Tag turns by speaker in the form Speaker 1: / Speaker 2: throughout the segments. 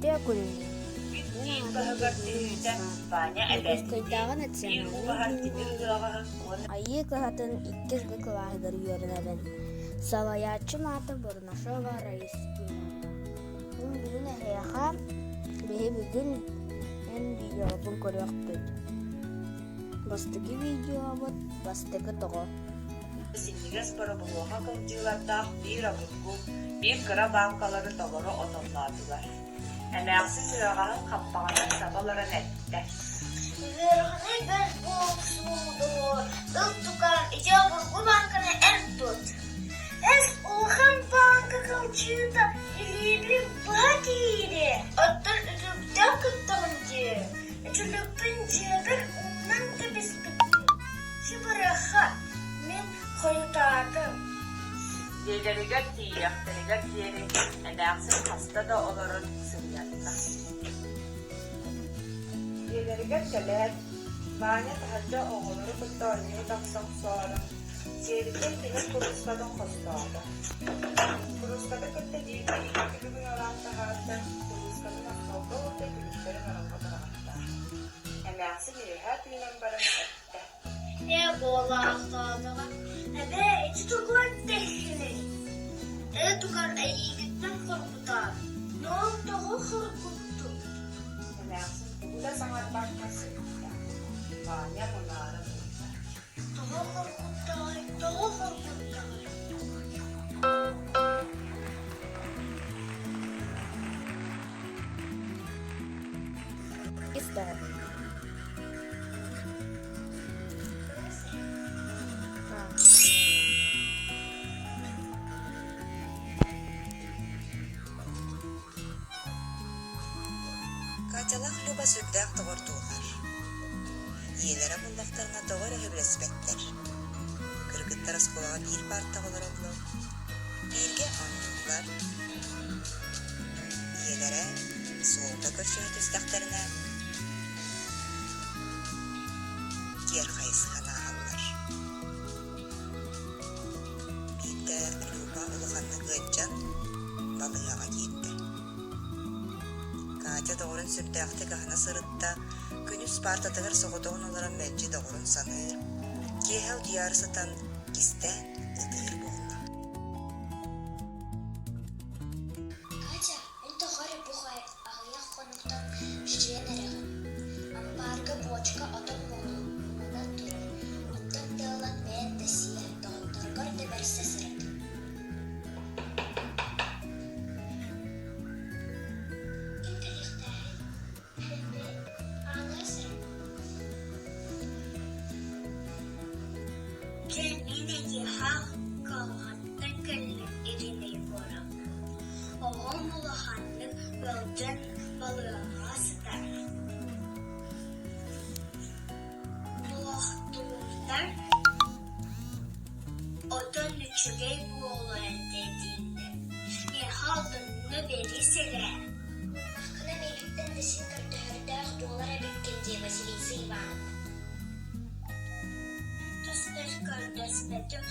Speaker 1: Үтүө күнүнэн!
Speaker 2: Күн
Speaker 1: Мин
Speaker 2: тиит
Speaker 1: аатым
Speaker 2: баһыгар
Speaker 1: Ирина
Speaker 2: түһүүтэ
Speaker 1: Москва.
Speaker 2: Ваня
Speaker 1: Дьокуускайдааҕы
Speaker 2: эбээтинии биир
Speaker 1: национальнай
Speaker 2: убаһар тимир
Speaker 1: гимназия
Speaker 2: ыаҕаһын уонна
Speaker 1: Айыы кыһатын иккис Г кылааһыгар үөрэнэбин. Салайааччым аата Бурнашова Раиса Кимовна. Мин бүгүн эһиэхэ биһи бүгүн эн видеобун көрүөхпүт. Бастакы видеобут бастакы тоҕо.
Speaker 2: Синньигэс боробулуоха кылдьыылардаах биир обургу, биир кыра бааҥкалары толору отонноотулар. Эмээхсин ыаҕаһын хаппаҕынан саба олорон эттэ:
Speaker 3: Ыараханы бэрт буолсуу ыл тукаам ити обургу бааҥканы эн тут. Эс улахан бааҥка кылдьыыта илиибин быһа киириэ, оттон үтүлүктээх кыттаҕын дии. Үтүлүкпүн дьиэбэр умнан кэбиспиппин. Чыбырыха, мин хойутаатым.
Speaker 2: Дьиэлэригэр тиийиэхтэригэр диэри эмээхсин хаста да олорон сынньанна. Дьиэлэригэр кэлээт, Ваня таһырдьа оҕолору кытта оонньуу тахса охсоору, сиэбиттэн тимир куруускатын хостоото. Куруускаты кытта бииргэ икки күлүгүн ороон таһаарда, куруускатын остуолга уурда, күлүктэрин ороҥҥо быраҕатта. Эмээхсин үөһэ тыынан баран эттэ:
Speaker 3: Ээ буолаахтаатаҕа, эбээ ити тугу эттэххиний? Ээ тугар эйиигиттэн хоргутаар, ноо тоҕо хоргуттуҥ?
Speaker 2: Эмээхсин тугу да саҥарбакка сытта. Ваня мунаара турда.
Speaker 3: Тоҕо хоргуттаҕай, тоҕо хоргуттаҕай?
Speaker 1: Ис тоҕо.
Speaker 4: Катялаах Люба сүрдээх доҕордуулар. Ийэлэрэ буллахтарына тоҕо эрэ сөбүлэспэттэр. Кыргыттар оскуолаҕа биир паартаҕа олороллор, бииргэ оонньууллар. Ийэлэрэ суолга көрсүһэ түстэхтэринэ киэр хайысхан ааһаллар. Биирдэ Люба улаханнык ыалдьан балыыһаҕа киирдэ. Катя доҕорун сүрдээхтик аһына сырытта, күнүс паартатыгар соҕотоҕун олорон мэлдьи доҕорун саныыр, киэһэ утуйаары сытан кистээн ытыыр буолла.
Speaker 3: Катя, Эн тоҕо эрэ бу аҕыйах хонуктан дьүдьүйэн эрэҕин, ампаарга буочука отон муҥунан турар, оттон тыалан бэйэҥ да сиэ, доҕотторгор да бэрсэ сырыт. Ким кэлиэхтээҕий? Билбэт, аҕалара сырыт. Дьэ, мин эйиэхэ кыһалҕаттан кэллим Ирина Егоровна. Оҕом улаханнык ыалдьан балыыһаҕа сытар. Туохтуурдар отон үчүгэй буолуо этэ дииллэр. Миэхэ отонно бэрис эрэ. Аххына миигиттэн да син көрдөһөрдөөх буолар эбиккин дии Василиса Ивановна. Тус өр көрдөспөтүм.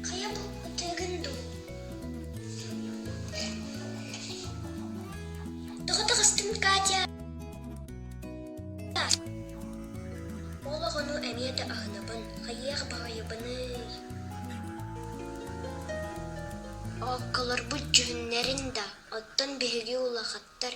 Speaker 3: Хайа бу ытыгын дуу? Тоҕо таҕыстыҥ, Катя? Ол оҕону эмиэ да аһынабын, хайыах баҕайыбыный? Оокколорбут дьүһүннэрин да, оттон биһиги улахаттар.